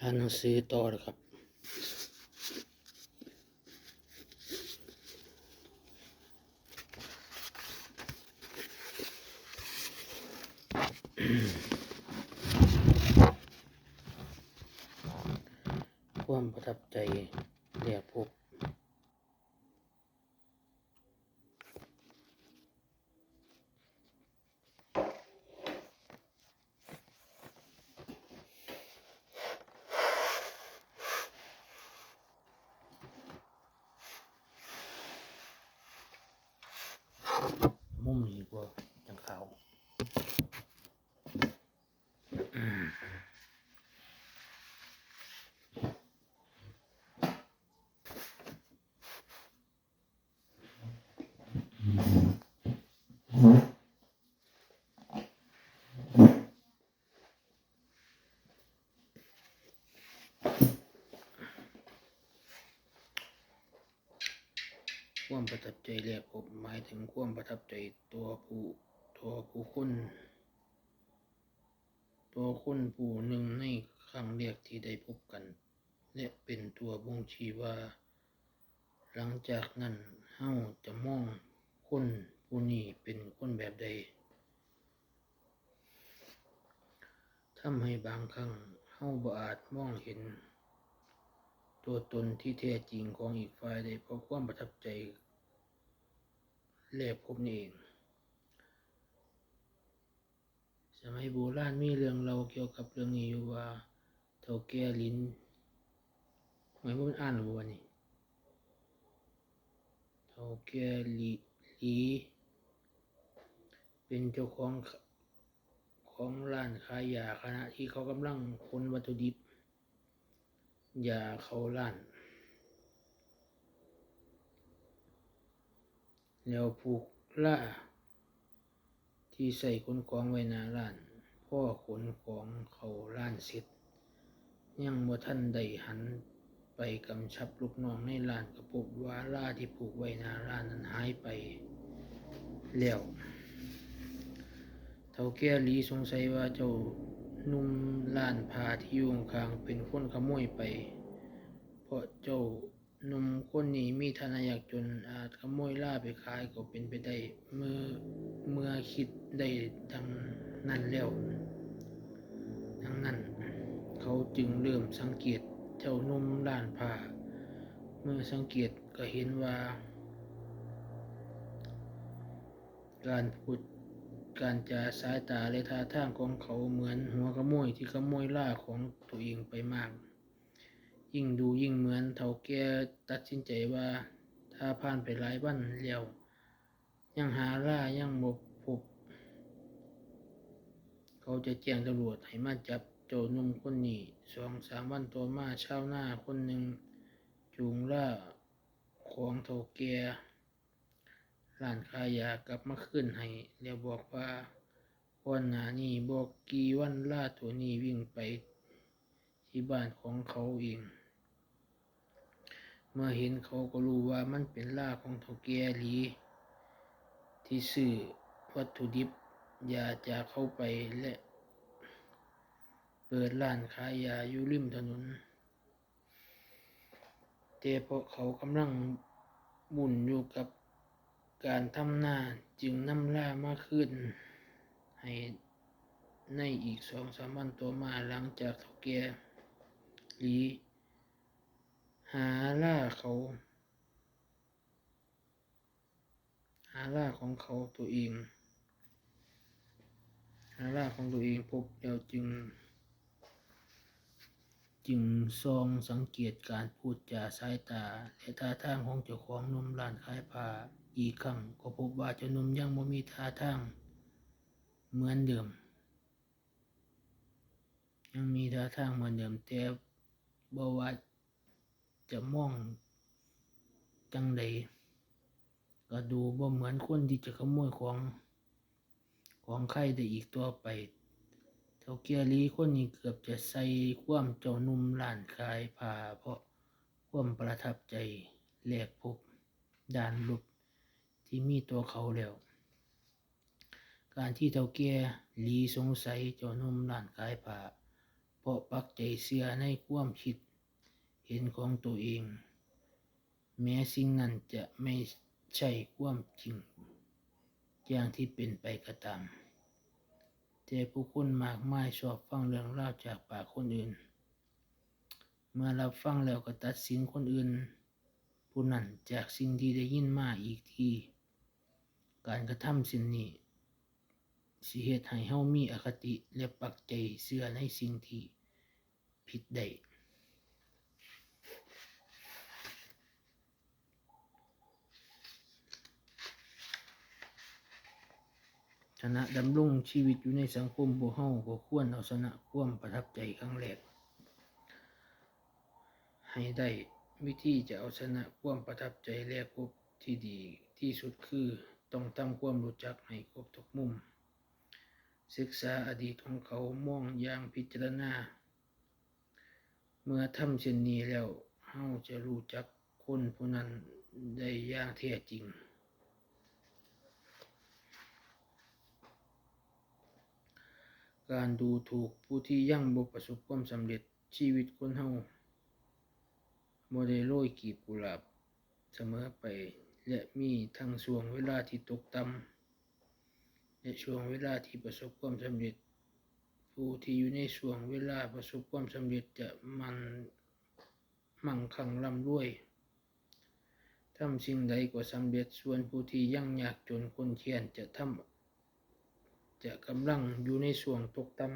ອ່ານໜັງສືຕໍ່ເດີຄັບ. ຄວາມປະທັບໃຈແລກພົບ. ມຸມນີ້ກວ່າຈັ່ງຂາວ. ຄວາມປະທັບໃຈແລກພົບ ໝາຍເຖິງຄວາມປະທັບໃຈຕໍ່ຜູ້ ຕໍ່ຜູ້ຄົນ ຕໍ່ຄົນຜູ້ໜຶ່ງໃນຄັ້ງແລກທີ່ໄດ້ພົບກັນ ແລະ ເປັນຕົວບົ່ງຊີ້ວ່າ ຫຼັງຈາກນັ້ນເຮົາຈະມອງຄົນຜູ້ນີ້ເປັນຄົນແບບໃດ. ທຳໃຫ້ບາງຄັ້ງເຮົາບໍ່ອາດມອງເຫັນຕົວຕົນທີ່ແທ້ຈິງຂອງອີກຝ່າຍໄດ້ ເພາະຄວາມປະທັບໃຈແລກພົບນີ້ເອງ. ສະໄໝໂບລານມີເລື່ອງເລົ່າກ່ຽວກັບເລື່ອງນີ້ຢູ່ວ່າ ເຖົ້າແກ່ຫຼີ ໂອ້ຍ ບໍ່ແມ່ນ ອ່ານແລ້ວບໍ່ວະນີ້? ເຖົ້າແກ່ຫຼີ ຫຼີ ເປັນເຈົ້າຂອງ ຂອງຮ້ານຂາຍຢາ ຂະນະທີ່ເຂົາກຳລັງຂົນວັດຖຸດິບ ຢາເຂົ້າຮ້ານ ແລ້ວຜູກລາທີ່ໃຊ້ຂົນຂອງໄວ້ໜ້າຮ້ານ. ພໍຂົນຂອງເຂົ້າຮ້ານເສັດ ຍັງບໍ່ທັນໄດ້ຫັນໄປກຳຊັບລູກນ້ອງໃນຮ້ານ ກໍພົບວ່າລາທີ່ຜູກໄວ້ໜ້າຮ້ານນັ້ນຫາຍໄປແລ້ວ. ເຖົ້າແກ່ຫຼີສົງໄສວ່າເຈົ້າໜຸ່ມຮ້ານຜ້າທີ່ຢູ່ຂ້າງໆເປັນຄົນຂະໂມຍໄປ ເພາະເຈົ້າໜຸ່ມຄົນນີ້ມີຖານະຍາກຈົນ ອາດຂະໂມຍລາໄປຂາຍກໍເປັນໄປໄດ້. ເມື່ອ ເມື່ອຄິດໄດ້ດັ່ງນັ້ນແລ້ວ ດັ່ງນັ້ນ ເຂົາຈຶ່ງເລີ່ມສັງເກດເຈົ້າໜຸ່ມຮ້ານຜ້າ. ເມື່ອສັງເກດກໍເຫັນວ່າ ການພູດ ການຈາ ສາຍຕາ ແລະ ທ່າທາງຂອງເຂົາເໝືອນຫົວຂະໂມຍທີ່ຂະໂມຍລາຂອງຕົວເອງໄປມາກ. ຍິ່ງດູຍິ່ງເໝືອນ, ເຖົ້າແກ່ຕັດສິນໃຈວ່າ ຖ້າຜ່ານໄປຫຼາຍວັນແລ້ວ ຍັງຫາລາຍັງບໍ່ພົບ, ເຂົາຈະແຈ້ງຕຳຫຼວດໃຫ້ມາຈັບເຈົ້າໜຸ່ມຄົນນີ້. ສອງສາມວັນຕໍ່ມາ, ຊາວນາຄົນໜຶ່ງຈູງລາຂອງເຖົ້າແກ່ ຮ້ານຂາຍຢາກັບມາຄືນໃຫ້ ແລ້ວບອກວ່າ ກ່ອນໜ້ານີ້ບໍ່ກີ່ວັນ ລາໂຕນີ້ວິ່ງໄປທີ່ບ້ານຂອງເຂົາເອງ. ເມື່ອເຫັນເຂົາກໍຮູ້ວ່າມັນເປັນລາຂອງເຖົ້າແກ່ຫຼີ ທີ່ຊື້ວັດຖຸດິບຢາຈາກເຂົາໄປ ແລະ ເປີດຮ້ານຂາຍຢາຢູ່ລິມຖະໜົນ. ແຕ່ເພາະເຂົາກຳລັງວຸ່ນຢູ່ກັບການທຳນາ ຈຶ່ງນຳລາມາຄືນໃຫ້ໃນອີກສອງສາມວັນຕໍ່ມາ ຫຼັງຈາກເຖົ້າແກ່ຫຼີຫາລາເຂົາ ຫາລາຂອງເຂົາຕົວເອງ ຫາລາຂອງຕົວເອງພົບແລ້ວຈຶ່ງ ຈຶ່ງສ່ອງສັງເກດການພູດຈາ ສາຍຕາ ແລະ ທ່າທາງຂອງເຈົ້າຂອງໜຸ່ມຮ້ານຂາຍຜ້າອີກຄັ້ງ, ກໍພົບວ່າເຈົ້າໜຸ່ມຍັງບໍ່ມີທ່າທາງເໝືອນເດີມ, ຍັງມີທ່າທາງເໝືອນເດີມ, ແຕ່ບໍ່ວ່າ ຈະມອງຈັ່ງໃດ ກໍດູບໍ່ເໝືອນຄົນທີ່ຈະຂະໂມຍຂອງ ຂອງໃຄໄດ້ອີກຕໍ່ໄປ. ເຖົ້າແກ່ຫຼີຄົນນີ້ເກືອບຈະໃສ່ຄວາມເຈົ້າໜຸ່ມຮ້ານຂາຍຜ້າ ເພາະຄວາມປະທັບໃຈແລກພົບດ້ານລົບທີ່ມີຕໍ່ເຂົາແລ້ວ. ການທີ່ເຖົ້າແກ່ຫຼີສົງໄສເຈົ້າໜຸ່ມຮ້ານຂາຍຜ້າ ພາະປັກໃຈເຊື່ອໃນຄວາມຄິດເຫັນຂອງໂຕເອງ, ແມ້ສິ່ງນັ້ນຈະໄມ່ໃຊ່ຄວາມຈິງຢ່າງທີ່ເປັນໄປກໍຕາມ. ແຕ່ຜູ້ຄົນມາກມາຍຊອບຟັງເລື່ອງລາວຈາກປາກຄົນອື່ນ, ເມື່ອຮັບຟັງແລ້ວກໍຕັດສິນຄົນອື່ນຜູ້ນັ້ນຈາກສິ່ງທີ່ໄດ້ຍິນມາອີກທີ. ການກະທຳເຊັ່ນນີ້ຊິເຮັດໃຫ້ເຮົາມີອະຄະຕິ ແລະ ປັກໃຈເຊື່ອໃນສິ່ງທີ່ຜິດໄດ້. ຖານະດຳລົງຊີວິດຢູ່ໃນສັງຄົມ, ພວກເຮົາກໍຄວນເອົາຊະນະຄວາມປະທັບໃຈຄັ້ງແລກໃຫ້ໄດ້. ວິທີຈະເອົາຊະນະຄວາມປະທັບໃຈ ແລະ ພົບທີ່ດີທີ່ສຸດຄືຕ້ອງທຳຄວາມຮູ້ຈັກໃຫ້ຄົບທຸກມຸມ, ສຶກສາອະດີດຂອງເຂົາ, ມອງຢ່າງພິຈາລະນາ. ເມື່ອທຳເຊັ່ນນີ້ແລ້ວ, ເຮົາຈະຮູ້ຈັກຄົນຜູ້ນັ້ນໄດ້ຢ່າງແທ້ຈິງ. ການດູຖູກຜູ້ທີ່ຍັງບໍ່ປະສົບຄວາມສຳເລັດ. ຊີວິດຄົນເຮົາບໍ່ໄດ້ໂລຍກີບກຸຫຼາບສະເໝີໄປ ແລະ ມີທັງຊ່ວງເວລາທີ່ຕົກຕ່ຳ ແລະ ຊ່ວງເວລາທີ່ປະສົບຄວາມສຳເລັດ. ຜູ້ທີ່ຢູ່ໃນຊ່ວງເວລາປະສົບຄວາມສຳເລັດຈະໝັ່ນ ມັ່ງຄັ່ງລ່ຳລວຍ, ທຳສິ່ງໃດກໍສຳເລັດ, ສ່ວນຜູ້ທີ່ຍັງຍາກຈົນຄົນແຄ້ນຈະທຳ ຈະກຳລັງຢູ່ໃນຊ່ວງຕົກຕ່ຳ,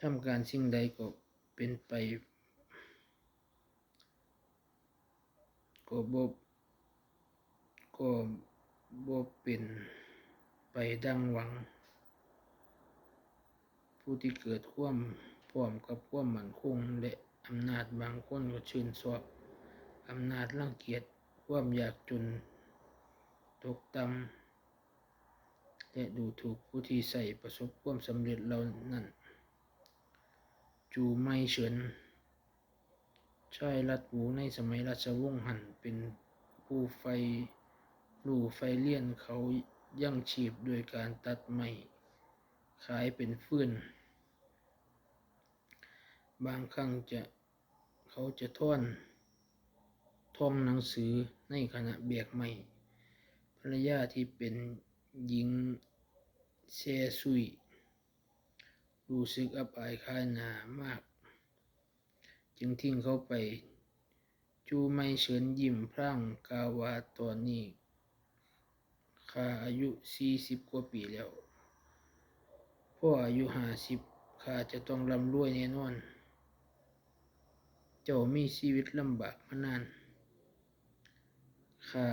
ທຳການສິ່ງໃດກໍເປັນໄປ ກໍບໍ່ ກໍບໍ່ເປັນໄປດັ່ງຫວັງ. ຜູ້ທີ່ເກີດຄວາມພ້ອມກັບຄວາມໝັ້ນຄົງ ແລະ ອຳນາດ, ບາງຄົນກໍຊື່ນຊອບອຳນາດ, ລັງກຽດຄວາມຍາກຈົນ, ຕົກຕ່ຳ ແລະ ດູຖູກຜູ້ທີ່ໃຊ້ປະສົບຄວາມສຳເລັດເຫຼົ່ານັ້ນ. ຈູໄມເສີນ ຊາຍລັດປູໃນສະໄໝລາຊະວົງຫັ້ນເປັນຜູ້ໃຝ່ຮູ້ໃຝ່ລຽນ, ເຂົາຍັງຊີບດ້ວຍການຕັດໄມ້ຂາຍເປັນຟືນ. ບາງຄັ້ງຈະ ເຂົາຈະທ້ອນ ທ່ອງໜັງສືໃນຂະນະແບກໄມ້. ພັນລະຍາທີ່ເປັນຍິງແຊຊຸຍ ຮູ້ສຶກອັບອາຍຂາຍໜ້າມາກ ຈຶ່ງຖິ້ມເຂົາໄປ. ຈູໄມເສີນຍິ້ມພາງກ່າວວ່າ, ຕອນນີ້ ຂ້າອາຍຸສີ່ສິບກວ່າປີແລ້ວ. ພໍອາຍຸຫ້າສິບ ຂ້າຈະຕ້ອງລ່ຳລວຍແນ່ນອນ. ເຈົ້າມີຊີວິດລຳບາກມານານ. ຂ້າ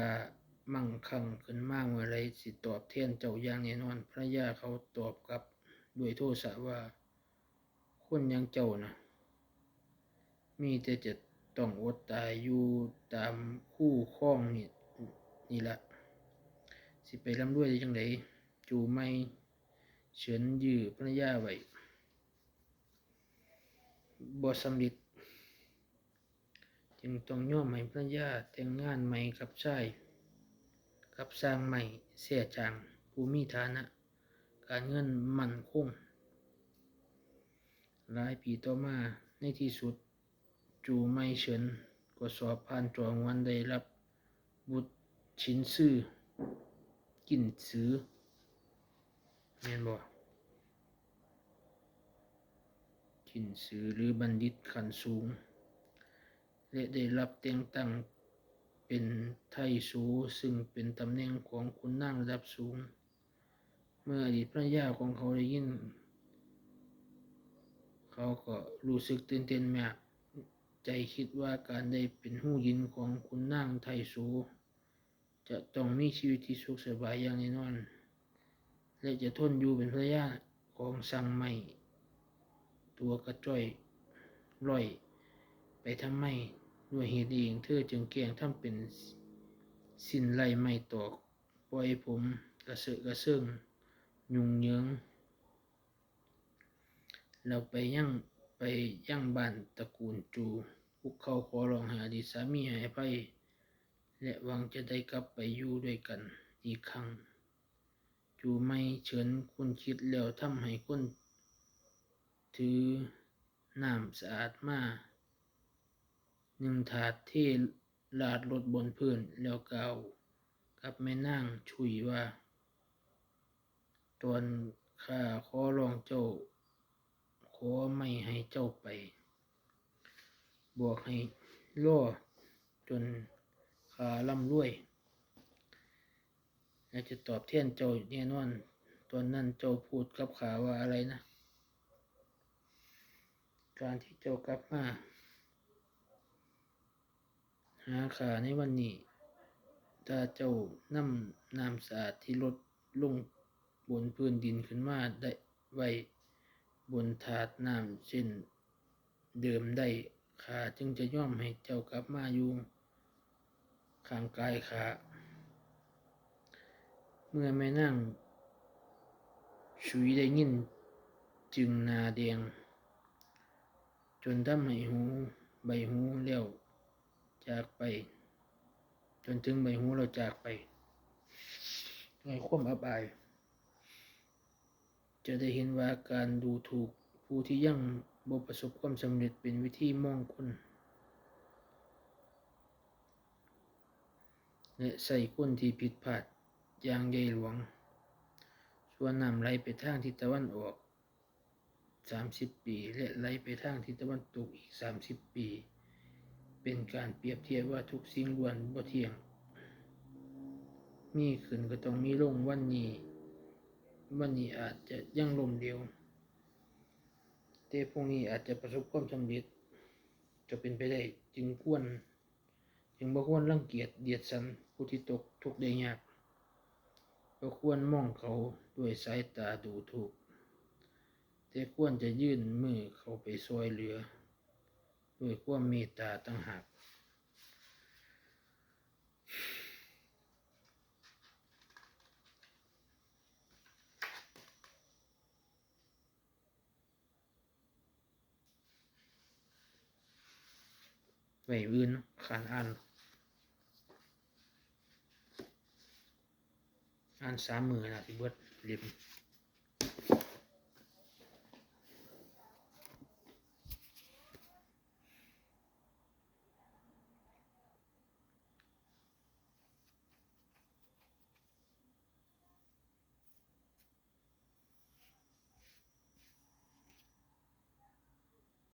ມັ່ງຄັ່ງຂຶ້ນມາເມື່ອໃດ ຊິຕອບແທນເຈົ້າຢ່າງແນ່ນອນ. ພັນລະຍາເຂົາຕອບກັບດ້ວຍໂທສະວ່າ, ຄົນຢ່າງເຈົ້ານະ ມີແຕ່ຈະຕ້ອງອົດຕາຍຢູ່ຕາມຄູຄອງນີ້ ນີ້ລະ ຊິໄປລ່ຳລວຍໄດ້ຈັ່ງໃດ? ຈູໄມເສີນຢື້ພັນລະຍາໄວ້ບໍ່ສຳເລັດ ຈຶ່ງຕ້ອງຍອມໃຫ້ພັນລະຍາແຕ່ງງານໃໝ່ກັບຊາຍ ກັບຊ່າງໄມ້ແຊ້ຈາງ ຜູ້ມີຖານະການເງິນໝັ້ນຄົງ. ຫຼາຍປີຕໍ່ມາ, ໃນທີ່ສຸດ ຈູໄມເສີນກໍສອບຜ່ານຈອງວນ ໄດ້ຮັບບຸດຊິນຊື່ ກິນສື ແມ່ນບໍ່? ກິນສື ຫຼື ບັນດິດຂັ້ນສູງ ແລະ ໄດ້ຮັບແຕ່ງຕັ້ງເປັນໄທໂສ, ຊຶ່ງເປັນຕຳແໜ່ງຂອງຂຸນນາງລະດັບສູງ. ເມື່ອອະດີດພັນລະຍາຂອງເຂົາໄດ້ຍິນ, ເຂົາກໍຮູ້ສຶກຕື່ນເຕັ້ນມາກ, ໃຈຄິດວ່າການໄດ້ເປັນຮູ້ຍິນຂອງຂຸນນາງໄທໂສ ຈະຕ້ອງມີຊີວິດທີ່ສຸກສະບາຍຢ່າງແນ່ນອນ ແລະ ຈະທົນຢູ່ເປັນພັນລະຍາຂອງຊ່າງໄມ້ຕົວກະຈ່ອຍລ່ອຍໄປທຳໄມ. ດ້ວຍເຫດນີ້ເອງ ເທີຈຶ່ງແກ້ງທຳເປັນສິ້ນໄລ່ໄມ້ຕອກ, ປ່ອຍຜົມກະເສີກະເສີງ, ຫຍຸ້ງເຫຍີງ ແລ້ວໄປຍັງ, ໄປຍັງບ້ານຕະກູນຈູ, ຄຸກເຂົ່າຂໍຮ້ອງໃຫ້ອະດີດສາມີໃຫ້ອະໄພ ແລະ ຫວັງຈະໄດ້ກັບໄປຢູ່ດ້ວຍກັນອີກຄັ້ງ. ຈູໄມເສີນຄົ້ນຄິດແລ້ວທຳໃຫ້ຄົນ ຖືນ້ຳສະອາດມາໜຶ່ງຖາດ ເທລາດລົດບົນພື້ນ ແລ້ວກ່າວກັບແມ່ນາງຊຸຍວ່າ, ຕອນຂ້າຂໍຮ້ອງເຈົ້າ, ຂໍໄມ້ໃຫ້ເຈົ້າໄປ, ບອກໃຫ້ລໍຈົນຂ້າລ່ຳລວຍ ແລະ ຈະຕອບແທນເຈົ້າແນ່ນອນ. ຕອນນັ້ນເຈົ້າພູດກັບຂ້າວ່າອະໄລນະ? ການທີ່ເຈົ້າກັບມາຫາຂ້າໃນວັນນີ້, ຖ້າເຈົ້ານຳນ້ຳສະອາດທີ່ລົດລົງບົນພື້ນດິນຂຶ້ນມາໄດ້ ໄວ້ບົນຖາດນ້ຳເຊັ່ນ ເດີມໄດ້, ຂ້າຈຶ່ງຈະຍອມໃຫ້ເຈົ້າກັບມາຢູ່ຂ້າງກາຍຂ້າ. ເມື່ອແມ່ນາງຊຸຍໄດ້ຍິນ ຈຶ່ງໜ້າແດງຈົນທຳໃຫ້ຫູ ໃບຫູແລ້ວຈາກໄປ, ຈົນເຖິງໃບຫູແລ້ວຈາກໄປດ້ວຍຄວາມອັບອາຍ. ຈະໄດ້ເຫັນວ່າການດູຖູກຜູ້ທີ່ຍັງບໍ່ປະສົບຄວາມສຳເລັດເປັນວິທີມອງຄົນ ແລະ ໃສ່ຄົນທີ່ຜິດພາດຢ່າງໃຫຍ່ຫຼວງ. ສ່ວນນ້ຳໄຫຼໄປທາງທິດຕາເວັນອອກສາມສິບປີ ແລະ ໄຫຼໄປທາງທິດຕາເວັນຕົກອີກສາມສິບປີ ເປັນການປຽບທຽບວ່າທຸກສິ່ງລ້ວນບໍ່ທ່ຽງ, ມີຂຶ້ນກໍຕ້ອງມີລົງ. ວັນນີ້ ວັນນີ້ອາດຈະຍັງລົ້ມເຫຼວ, ແຕ່ພວກນີ້ອາດຈະປະສົບຄວາມສຳເລັດກໍເປັນໄປໄດ້. ຈຶ່ງຄວນ ຈຶ່ງບໍ່ຄວນລັງກຽດດຽດສັນຜູ້ທີ່ຕົກທຸກໄດ້ຍາກ, ບໍ່ຄວນມອງເຂົາດ້ວຍສາຍຕາດູຖູກ, ແຕ່ຄວນຈະຍື່ນມືເຂົ້າໄປຊ່ວຍເຫຼືອດ້ວຍຄວາມເມດຕາຕ່າງຫາກ. ໄວ້ມື້ອື່ນ ຄ້ານອ່ານ ອ່ານສາມມື້ລະຊິເບິດເຫຼັ້ມ.